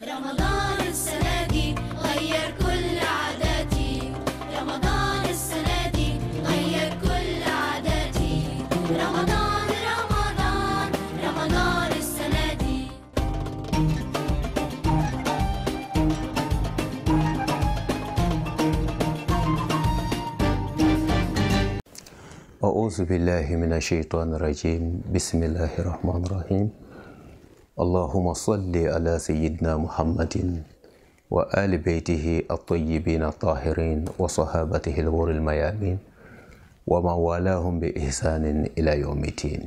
رمضان السنة دي غير كل عاداتي، رمضان السنة دي غير كل عاداتي، رمضان رمضان رمضان السنة دي. أعوذ بالله من الشيطان الرجيم. بسم الله الرحمن الرحيم. اللهم صل على سيدنا محمد وآل بيته الطيبين الطاهرين وصحابته الغر الميامين ومن والاهم بإحسان إلى يوم الدين.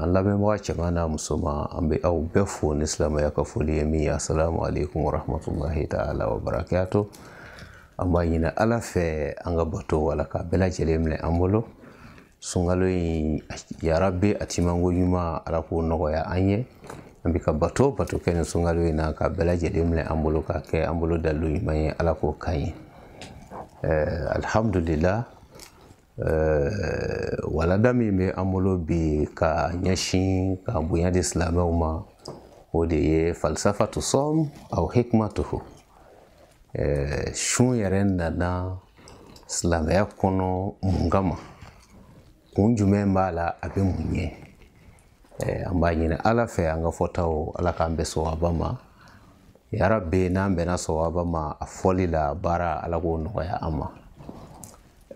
An lamɛnbaga cɛman n'a musoman, an bɛ aw bɛɛ fo ni silamɛya ka foli ye min ye. Assalamu alaikum warahmatullahi ta'ala wa barakatuh. An b'a ɲini Ala fɛ an ka bato wala ka bɛɛ lajɛlen minɛ an bolo. Sunkalo in, yarabi, a timanko ɲuman, Ala k'o nɔgɔya an ye. An bɛ ka bato kɛ nin sunkalo in na ka bɛɛ lajɛlen minɛ an bolo, k'a kɛ an bolo dalilu ɲuman ye, Ala k'o k'an ye. Alhamdulillah, walada min bɛ an bolo bi ka ɲɛsin ka bonya di silamɛw ma, o de ye falsafatu sɔm aw hikmatuhu. Sun yɛrɛ nana silamɛya kɔnɔ mun kama, kun jumɛn b'a la, a bɛ mun ɲɛ? An b'a ɲini Ala fɛ an ka fɔtaw, Ala k'an bɛn sawaba ma. Yarabi, n'an bɛnna sawaba ma a fɔli la, baara Ala k'o nɔgɔya an ma.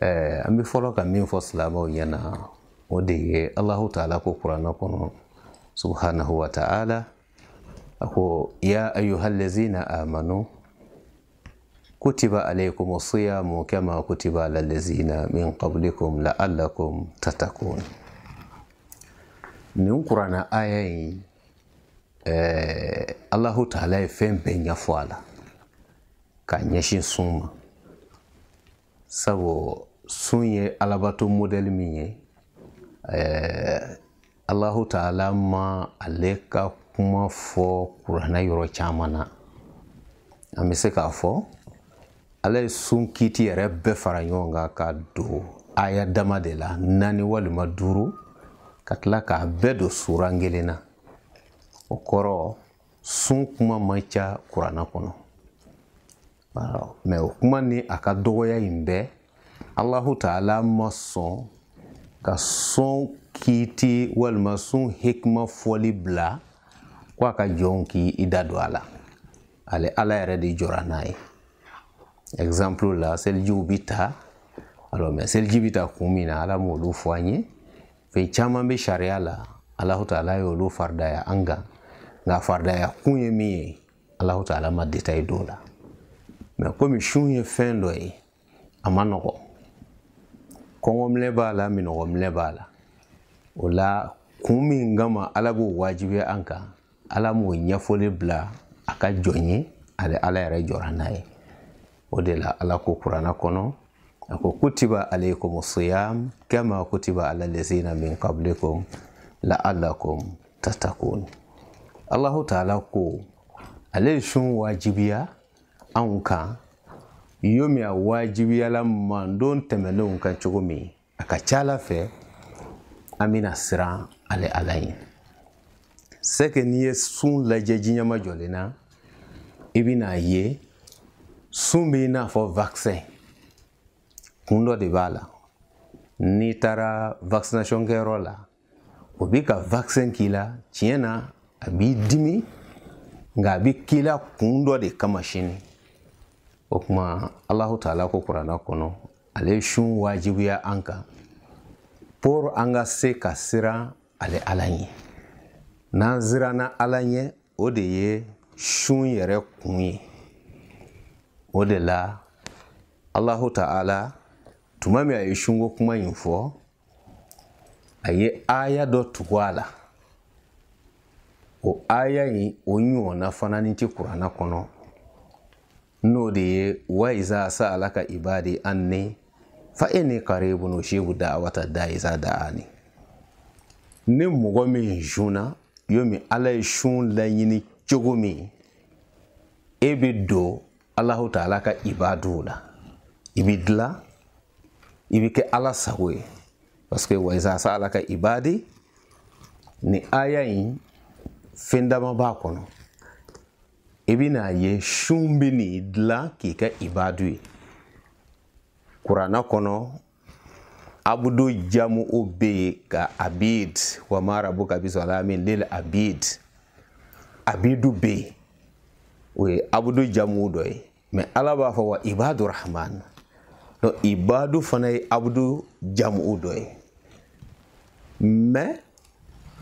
An bɛ fɔlɔ ka min fɔ silamɛw ɲɛna, o de ye Alahu taala ko kuranɛ kɔnɔ subhanahu wa ta'ala, a ko ya ayyuhallazina amanu kutiba alaykum siyamu kama kutiba alal ladzina min qablikum la'allakum tattaqun. Nin kuranɛ aya in, Alahu taala ye fɛn bɛɛ ɲɛfɔ a la ka ɲɛsin sun ma. Sabu sun ye alabato modɛli min ye, Alahu taala ma ale ka kuma fɔ kuranɛ yɔrɔ caman na. An bɛ se k'a fɔ Ala ye sun kiiti yɛrɛ bɛɛ fara ɲɔgɔn kan ka don aya dama de la, 4 walima 5, ka tila k'a bɛɛ don suran kelen na. O kɔrɔ, sun kuma man ca kuranɛ kɔnɔ. Mɛ o kuma ni a ka dɔgɔya in bɛɛ, Alahu taala ma sɔn ka sun kiiti walima sun hikima fɔli bila ko a ka jɔnw k'i da don a la. Ale Ala yɛrɛ de jɔra n'a ye. Exemple la, selijiw bi ta. Alors, mais seliji bi ta kun min na, Ala m'olu fɔ an ye. Fɛn caman bɛ sariya la, Alahu taala y'olu faridaya an kan, nka faridaya kun ye min ye, Alahu taala ma détail don o la. Mais komi sun ye fɛn dɔ ye, a ma nɔgɔ, kɔngɔminɛ b'a la, minɔgɔminɛ b'a la. O la, kun min kama Ala b'o wajibiya an kan, Ala m'o ɲɛfɔli bila a ka jɔn ye, ale Ala yɛrɛ jɔra n'a ye. O de la Ala ko kuranɛ kɔnɔ, a ko kutiba alaykum siyam kama kutiba ala lazina min qablikum la'allakum tattaqun. Alahu taala ko ale ye sun wajibiya anw kan, yomi a wajibiyala mandon tɛmɛnenw kan cogo min, a ka ca Ala fɛ an bɛna siran ale Ala ye. C'est que n'i ye sun lajɛ jiɲɛma jɔlen na, i bɛna ye sun bɛ i n'a fɔ vaccin. Kun dɔ de b'a la. N'i taara vaccination kɛyɔrɔ la, o b'i ka vaccin k'i la, tiɲɛ na a b'i dimi, nka a bɛ k'i la kun dɔ de kama sini. O kuma Alahu taala ko kuranɛ kɔnɔ, ale ye sun wajibiya an kan pour an ka se ka siran ale Ala ɲɛ. N'an siranna Ala ɲɛ, o de ye sun yɛrɛ kun ye. O de la Alahu taala tuma min a ye sunko kuma in fɔ, a ye aya dɔ tugu a la. O aya in, o ɲɔgɔnna fana ni tɛ kuranɛ kɔnɔ, n'o de ye wa iza sa'alaka ibadi anni fa inni qaribun ujibu da'wata da'i iza da'ani. Ni mɔgɔ min sunna, yomi Ala ye sun laɲini cogo min, e bɛ don Alahu taala ka ibadu la, i bɛ dilan, i bɛ kɛ Ala sago ye. Parce que wa iza sa'alaka ibadi, ni aya in fɛn dama b'a kɔnɔ. I bɛna ye sun bɛ n'i dilan k'i kɛ ibadu ye. Kuranna kɔnɔ abudu jamu o bɛ yen ka abid wa ma rabuka bisalamin lil abid. Abidu bɛ yen, o ye abudu jamu dɔ ye. Mais Ala b'a fɔ wa ibadu rahman. Donc ibadu fana ye abudu jamu dɔ ye. Mais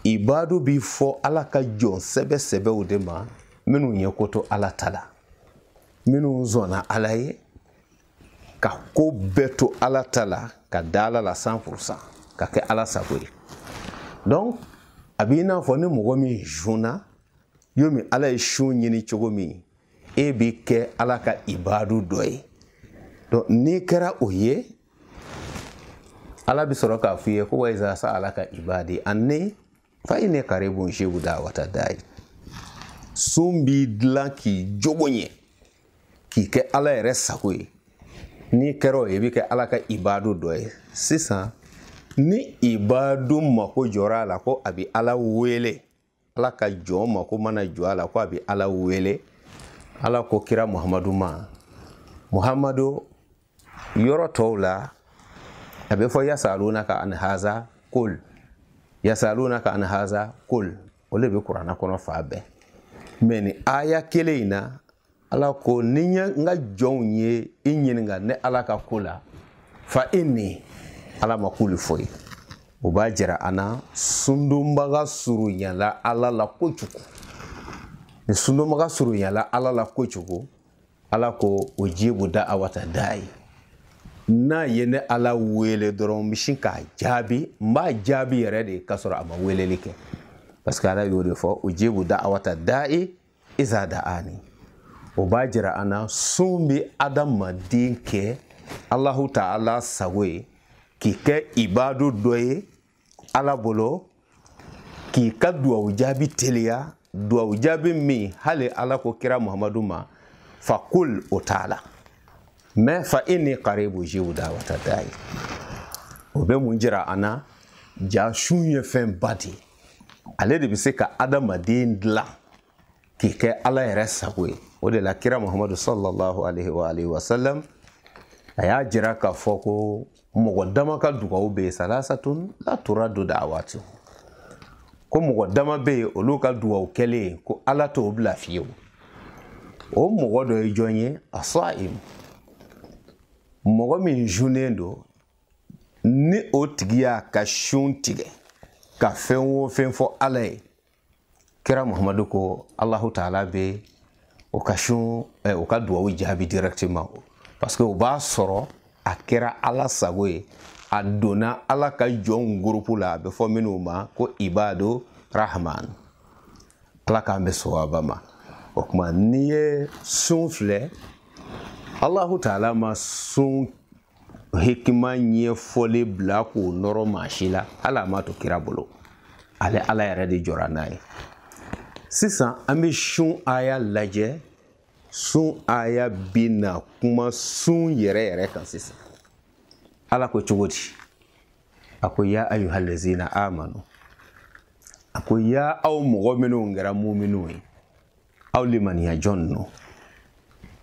ibadu bi fɔ Ala ka jɔn sɛbɛ sɛbɛw de ma minnu ye ko to Ala ta la, minnu sɔnna Ala ye ka ko bɛɛ to Ala ta la, ka da Ala la 100%, ka kɛ Ala sago ye. Donc a b'i n'a fɔ ni mɔgɔ min sunna, yomi Ala ye sun ɲini cogo min, e b'i kɛ Ala ka ibadu dɔ ye. Donc n'i kɛra o ye, Ala bɛ sɔrɔ k'a f'i ye ko wa iza sa'alaka ibadi anni fa inni qaribun ujibu da'wata da'i. Sun b'i dilan k'i jogo ɲɛ, k'i kɛ Ala yɛrɛ sago ye. N'i kɛra o ye, i bɛ kɛ Ala ka ibadu dɔ ye. Sisan ni ibadu mako jɔra a la ko a bɛ Ala wele, Ala ka jɔn mako mana jɔ a la ko a bɛ Ala wele, Ala ko kira Muhamadu ma, Muhamadu yɔrɔ tɔw la a bɛ fɔ yasalunaka an haza kul, yasalunaka an haza kul, o de bɛ kuranna kɔnɔ fan bɛɛ. Mais ni aya kelen in na, Ala ko ni n ka jɔnw ye i ɲininka ne Ala ka ko la, fa inni, Ala ma k'olu fɔ ye. O b'a jira an na sundonbaga surunyala Ala la kojugu. Ni sundonbaga surunyala Ala la kojugu, Ala ko o jibu da'awata da'i. N'a ye ne Ala wele dɔrɔn, n bɛ sin k'a jaabi, n b'a jaabi yɛrɛ de k'a sɔrɔ a ma weleli kɛ. Parce que Ala y'o de fɔ, o jibu da'awata da'i iza da'ani. O b'a jira an na sun bɛ adamaden kɛ Alahu ta'ala sago ye, k'i kɛ ibadu dɔ ye Ala bolo, k'i ka duwawu jaabi teliya, duwawu jaabi min hali Ala ko kira Muhamadu ma fa kul o t'a la. Mais fa inni qaribu ujibu da'wata da'i. O bɛ mun jira an na? Ja sun ye fɛn ba de ye. Ale de bɛ se ka adamaden dilan k'i kɛ Ala yɛrɛ sago ye. O de la kira Muhamadu sallallahu alaihi wa alihi wa sallam a y'a jira k'a fɔ ko mɔgɔ dama ka dugawu bɛ yen, salasatun la turaddu da'awatu, ko mɔgɔ dama bɛ yen olu ka dugawu kɛlen ko Ala t'o bila fiyewu. O mɔgɔ dɔ ye jɔn ye? Asa'im, mɔgɔ min sunnen don, ni o tigi y'a ka sun tigɛ ka fɛn o fɛn fɔ Ala ye, kira Muhamadu ko Alahu ta'ala bɛ o ka sun, o ka dugawu jaabi directement, parce que o b'a sɔrɔ a kɛra Ala sago ye, a donna Ala ka jɔnw groupe la, a bɛ fɔ minnu ma ko ibadu rahman. Ala k'an bɛ sawaba ma. O tuma n'i ye sun filɛ, Alahu ta'ala ma sun hikima ɲɛfɔli bila k'o nɔrɔ maa si la, hali a ma to kira bolo, ale Ala yɛrɛ de jɔra n'a ye. Sisan an bɛ sun aya lajɛ. Sun aya bɛna kuma sun yɛrɛ yɛrɛ kan sisan. Ala ko cogo di? A ko ya ayyuhallazina amanu, a ko ya aw mɔgɔ minnu kɛra muminw ye, aw limaniya jɔn ninnu,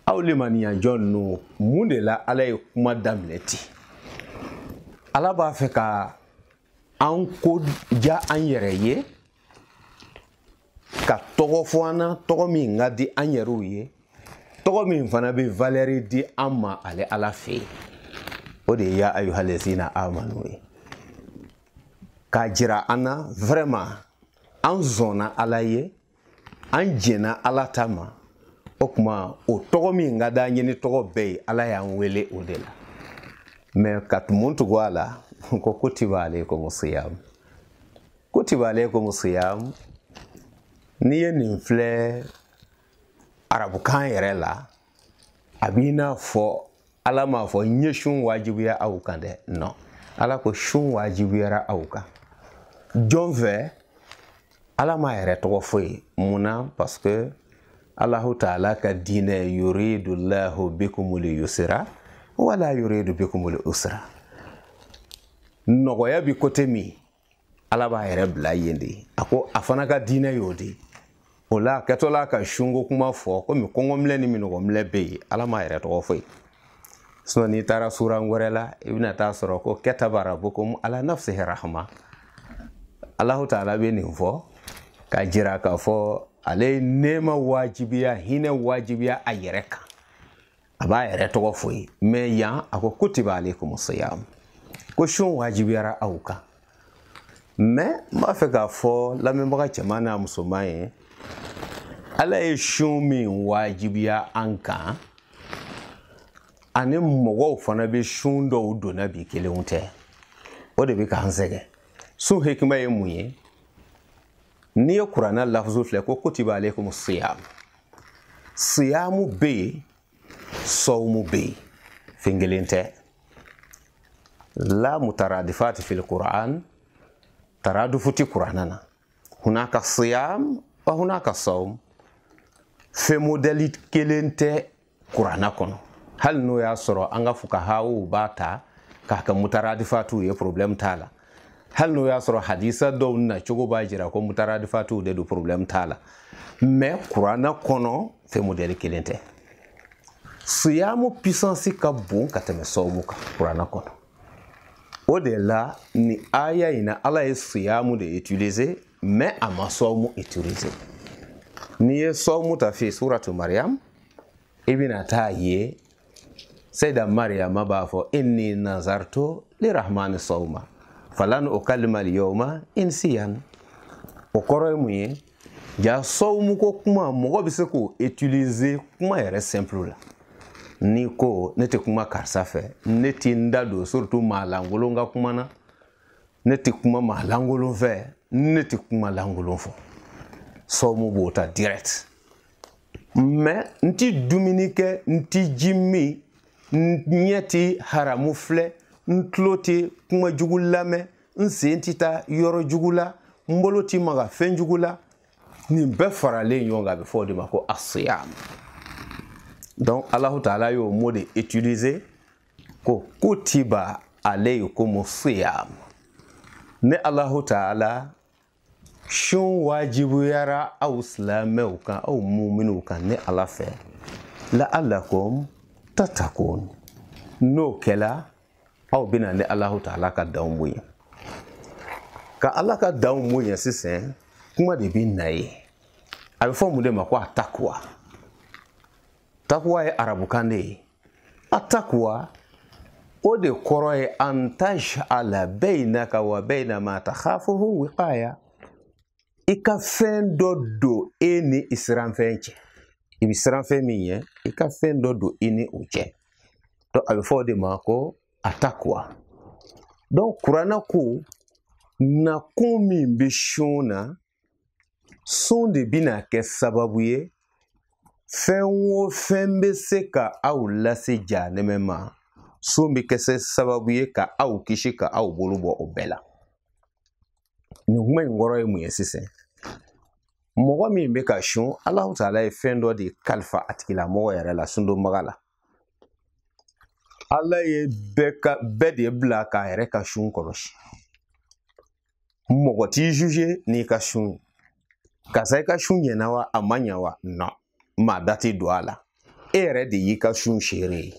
aw limaniya jɔn ninnu. Mun de la Ala ye kuma daminɛ ten? Ala b'a fɛ ka an ko diya an yɛrɛ ye, ka tɔgɔ fɔ an na, tɔgɔ min ka di an yɛrɛw ye, tɔgɔ min fana bɛ valeur di an ma ale Ala fɛ yen. O de ye ya ayyuhallazina amanu ye, k'a jira an na vraiment an sɔnna Ala ye, an jɛnna Ala ta ma. O tuma o tɔgɔ min ka d'an ye ni tɔgɔ bɛɛ ye, Ala y'an wele o de la. Mais ka mun tugu a la? Ko kutiba alaykumu siyam, kutiba alaykumu siyam. N'i ye nin filɛ arabukan yɛrɛ la, a b'i n'a fɔ Ala m'a fɔ n ye sun wajibiya aw kan dɛ. Non, Ala ko sun wajibiyara aw kan. Jɔn fɛ? Ala m'a yɛrɛ tɔgɔ fɔ yen. Mun na? Parce que Alahu ta'ala ka diinɛ yuridullahu bikumul yusra wala yuridu bikumul usra. Nɔgɔya bi côté min, Ala b'a yɛrɛ bila yen de. A ko a fana ka diinɛ y'o de. O la a kɛtɔla ka sunko kuma fɔ, komi kɔngɔminɛ ni minɔgɔminɛ bɛ yen, Ala m'a yɛrɛ tɔgɔ fɔ yen. Sinon n'i taara suran wɛrɛ la, i bɛna taa sɔrɔ ko kataba rabbukum ala nafsihi rahma. Alahu taala bɛ nin fɔ k'a jira k'a fɔ ale ye nɛɛma wajibiya, hinɛ wajibiya a yɛrɛ kan. A b'a yɛrɛ tɔgɔ fɔ yen. Mais yan a ko kutiba alaykum siyam, ko sun wajibiyara aw kan. Mais n b'a fɛ k'a fɔ lamɛnbaga cɛman n'a musoman ye, Ala ye sun min wajibiya an kan, ani mɔgɔw fana bɛ sun dɔw donna bi kelenw tɛ. O de bɛ k'an sɛgɛn. Sun hikima ye mun ye? N'i ye kuranɛ lafuzu filɛ ko kutiba alaykum siyam, siyamu bɛ yen, sɔwmu bɛ yen, fɛn kelen tɛ. La mutaradifati fil Qur'an, taradufu ti kuranɛ na. Hunaka siyam wa hunaka sawm, fɛn modɛli kelen tɛ kuranɛ kɔnɔ. Hali n'o y'a sɔrɔ an ka fukahaw b'a ta k'a kɛ mutaradifatiw ye, problème t'a la. Hali n'o y'a sɔrɔ hadisa dɔw nacogo b'a jira ko mutaradifatiw de don, problème t'a la. Mais kuranɛ kɔnɔ fɛn modɛli kelen tɛ. Siyamu puissance ka bon ka tɛmɛ sɔwmu kan kuranɛ kɔnɔ. O de la ni aya in na Ala ye siyamu de utiliser, mais a ma sɔwmu utiliser. N'i ye sɔwmu ta fi suratu Mariam, i bɛna taa ye Sayida Mariama b'a fɔ inni nazartu lirahmani sawma falan ukallima al-yawma insiyan. O kɔrɔ ye mun ye? Ja sɔwmu ko kuma mɔgɔ bɛ se k'o utiliser kuma yɛrɛ simple la. N'i ko ne tɛ kuma karisa fɛ, ne tɛ n da don surtout maa lankolon ka kuma na, ne tɛ kuma maa lankolon fɛ, ne tɛ kuma lankolon fɔ. Sɔwmu b'o ta direct. Mais n ti dumuni kɛ, n ti ji min, n ɲɛ ti haramu filɛ, n tulo ti kuma jugu lamɛn, n sen ti taa yɔrɔ jugu la, n bolo ti maga fɛn jugu la. Nin bɛɛ faralen ɲɔgɔn kan, a bɛ fɔ o de ma ko asiyam. Donc Alahu taala y'o mot de utiliser ko kutiba alaykum siyam. Ne Alahu taala sun wajibiyara aw silamɛw kan, aw muminuw kan ne Ala fɛ, la'allakum tattaqun. N'o kɛla aw bɛna ne Alahu taala ka danw bonya. Ka Ala ka danw bonya sisan, kuma de bɛ na ye. A bɛ fɔ mun de ma ko a takuwa? Takuwa ye arabukan de ye. A takuwa o de kɔrɔ ye an taj'ala baynaka wa bayna ma takhafuhu wiqaya. I ka fɛn dɔ don e ni i siranfɛn cɛ. I bɛ siran fɛn min ɲɛ, i ka fɛn dɔ don i ni o cɛ. Donc a bɛ fɔ o de ma ko a takuwa. Donc kuranɛ ko nakun min bɛ sun na, sun de bɛna kɛ sababu ye fɛn o fɛn bɛ se ka aw lase jahanɛmɛ ma, sun bɛ kɛ sababu ye ka aw kisi ka aw bolo bɔ o bɛɛ la. Nin kuma in kɔrɔ ye mun ye sisan? Mɔgɔ min bɛ ka sun, Alahu taala ye fɛn dɔ de kalifa a tigilamɔgɔ yɛrɛ la, sundonbaga la. Ala ye bɛɛ de bila k'a yɛrɛ ka sun kɔlɔsi. Mɔgɔ t'i juger n'i ka sun ye. Karisa i ka sun ɲɛna wa, a ma ɲɛ wa? Non, maa da tɛ don a la. E yɛrɛ de y'i ka sun seere ye.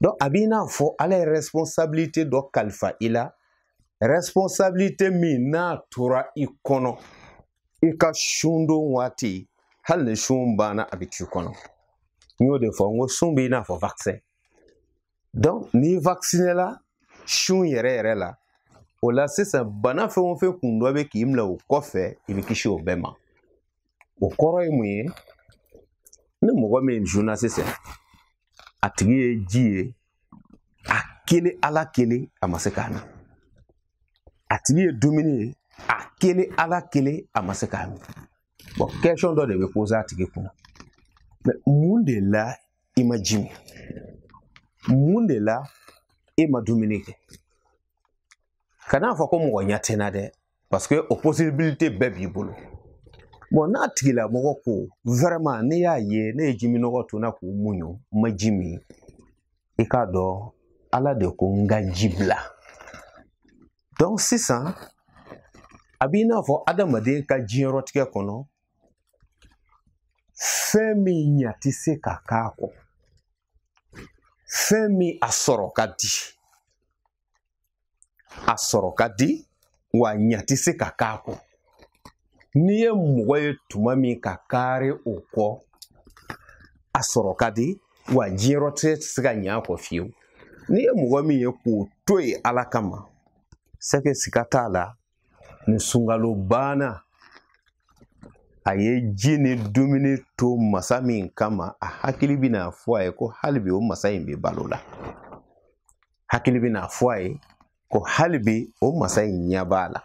Donc a b'i n'a fɔ Ala ye responsabilité dɔ kalifa i la, responsabilité min n'a tora i kɔnɔ i ka sundon waati, hali ni sun banna a bɛ t'i kɔnɔ. N y'o de fɔ, n ko sun b'i n'a fɔ vaccin. Donc n'i vacciné la sun yɛrɛ yɛrɛ la, o la sisan bana fɛn o fɛn kun dɔ bɛ k'i minɛ o kɔfɛ, i bɛ kisi o bɛɛ ma. O kɔrɔ ye mun ye? Ni mɔgɔ min sunna sisan, a tigi ye ji ye, a kelen Ala kelen a ma se k'a min. A tigi ye dumuni ye, a kelen Ala kelen a ma se k'a min. Bon, question dɔ de bɛ poser a tigi kunna. Mais mun de la i ma ji min? Mun de la e ma dumuni kɛ? Kan'a fɔ ko mɔgɔ ɲɛ tɛ n na dɛ, parce que o possibilité bɛɛ b'i bolo. Bon, n'a tigilamɔgɔ ko vraiment ne y'a ye ne ye jiminɔgɔ to n na k'u muɲu, n ma ji min, i k'a dɔn Ala de ko n ka ji bila. Donc sisan a b'i n'a fɔ adamaden ka diɲɛlatigɛ kɔnɔ, Fɛn min ɲa tɛ se ka k'a kɔ, fɛn min a sɔrɔ ka di, a sɔrɔ ka di wa ɲa tɛ se ka k'a kɔ. N'i ye mɔgɔ ye tuma min ka kaari o kɔ, a sɔrɔ ka di wa diɲɛ tɛ se ka ɲa a kɔ fiyewu. N'i ye mɔgɔ min ye k'o to yen Ala kama, c'est que siga t'a la, ni sunkalo banna, a ye ji ni dumuni to masa min kama, a hakili bɛna fɔ a ye ko hali bi o masa in bɛ balo la. Hakili bɛna fɔ a ye ko hali bi o masa in ɲɛ b'a la.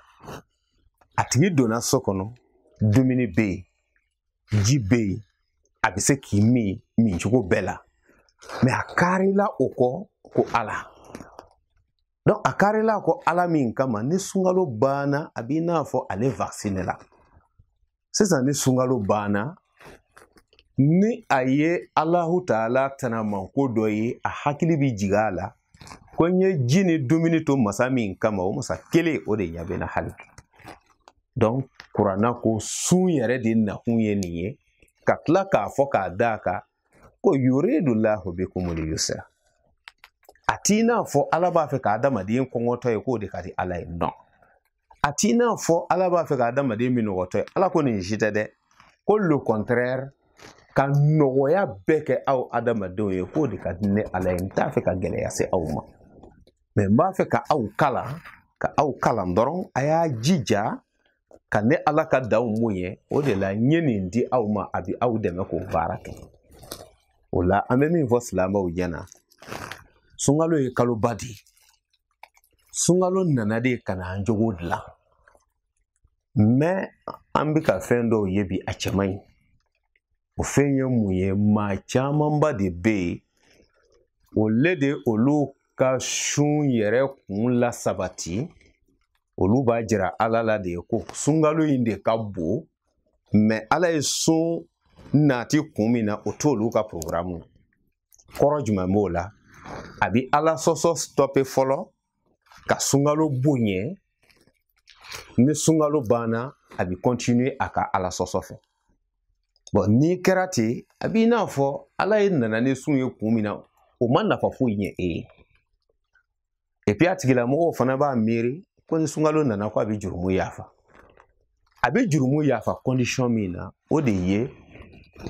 A tigi donna so kɔnɔ, dumuni bɛ yen, ji bɛ yen, a bɛ se k'i min mincogo bɛɛ la. Mais a karila o kɔ ko Ala. Donc a karila ko Ala min kama, ni sunkalo banna, a b'i n'a fɔ ale vacciné la. Sisan ni sunkalo banna, ni a ye Alahu Taala tanamanko dɔ ye, a hakili bɛ jigin a la ko n ye ji ni dumuni to masa min kama, o masa kelen o de ɲɛ bɛ na hali bi. Donc kuranna ko sun yɛrɛ de nakun ye nin ye, ka tila k'a fɔ k'a d'a kan ko yuridullahu bikumul yusra. A t'i n'a fɔ Ala b'a fɛ ka adamaden kɔngɔtɔ ye k'o de ka di Ala ye, non. A t'i n'a fɔ Ala b'a fɛ ka adamaden minɔgɔtɔ ye, Ala ko nin si tɛ dɛ. Ko le contraire, ka nɔgɔya bɛɛ kɛ aw adamadenw ye k'o de ka di ne Ala ye, n t'a fɛ ka gɛlɛya se aw ma. Mais n b'a fɛ ka aw kalan, ka aw kalan dɔrɔn, a y'a jija ka ne Ala ka danw bonya, o de la n ye nin di aw ma, a bɛ aw dɛmɛ k'o baara kɛ. O la an bɛ min fɔ silamɛw ɲɛna, sunkalo ye kaloba de ye. Sunkalo nana de ka na an jogo dilan. Mais an bɛ ka fɛn dɔw ye bi a cɛ man ɲi. O fɛn ye mun ye? Maa camanba de bɛ yen, o de olu ka sun yɛrɛ kun lasabati, olu b'a jira Ala la de ko sunkalo in de ka bon, mais Ala ye sun nati kun min na, o t'olu ka programme na. Kɔrɔ jumɛn b'o la? A bɛ Ala sɔsɔ stopper fɔlɔ ka sunkalo bonya. Ni sunkalo banna, a bɛ continuer a ka Ala sɔsɔ fɛ. Bon, n'i kɛra ten, a b'i n'a fɔ Ala ye nana ni sun ye kun min na, o ma nafa foyi ɲɛ e ye. Et puis a tigilamɔgɔw fana b'a miiri ko ni sunkalo nana ko a bɛ jurumu yafa. A bɛ jurumu yafa condition min na, o de ye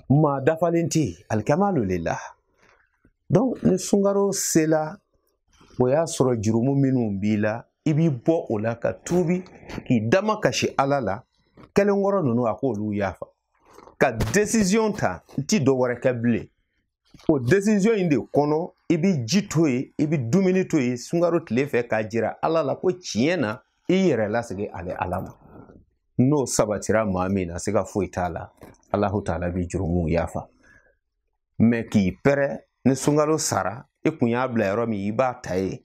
maa dafalen tɛ yen, alikamalu lillah. Donc ni sunkalo sela, o y'a sɔrɔ jurumu minnu b'i la, i b'i bɔ o la ka tuubi, k'i dama kasi Ala la, kɛlenkɔrɔ ninnu a k'olu yafa. Ka décision ta, n ti dɔ wɛrɛ kɛ bilen. O décision in de kɔnɔ, i bɛ ji to yen, i bɛ dumuni to yen sunkalo tile fɛ k'a jira Ala la ko tiɲɛ na i yɛrɛ lasegin ale Ala ma. N'o sabatira maa min na, siga foyi t'a la, Alahu Taala b'i jurumuw yafa. Mais k'i pɛrɛ ni sunkalo sara, i kun y'a bila yɔrɔ min, i b'a ta yen.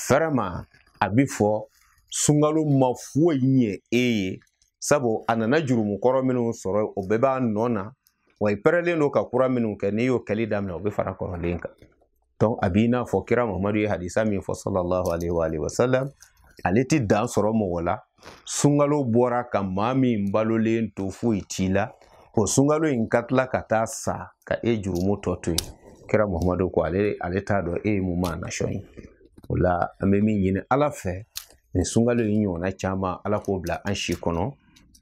Vraiment, a bɛ fɔ sunkalo ma foyi ɲɛ e ye, sabu a nana jurumu kɔrɔ minnu sɔrɔ, o bɛɛ b'a nɔ na. Wa i pɛrɛlen don ka kura minnu kɛ, n'i y'o kɛli daminɛ, o bɛ fara kɔrɔlen kan. Donc a b'i n'a fɔ kira Muhamadu ye hadisa min fɔ sallallahu alaihi wa sallam, ale ti dan sɔrɔ mɔgɔ la. Sunkalo bɔra ka maa min balolen to foyi t'i la, o sunkalo in ka tila ka taa sa ka e jurumu tɔ to yen. Kira Muhamadu ko ale t'a dɔn e ye mun maa nasɔn ye. O la an bɛ min ɲini Ala fɛ, nin sunkalo in ɲɔgɔnna caman Ala k'o bila an si kɔnɔ.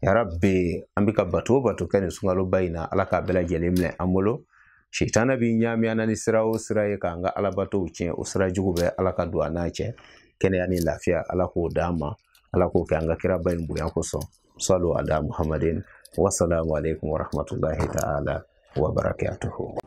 Yarabi, an bɛ ka bato o bato kɛ nin sunkaloba in na, Ala k'a bɛɛ lajɛlen minɛ an bolo. Sitana bɛ ɲaami an na ni sira o sira ye k'an ka alabatow tiɲɛ, o sira jugu bɛɛ Ala ka don an n'a cɛ. Kɛnɛya ni lafiya Ala k'o d'an ma, Ala k'o kɛ an ka kiraba in bonya kosɔn. Salu ala Muhammadin, wassalamu alaikum warahmatullahi ta'ala wa barakatuhu.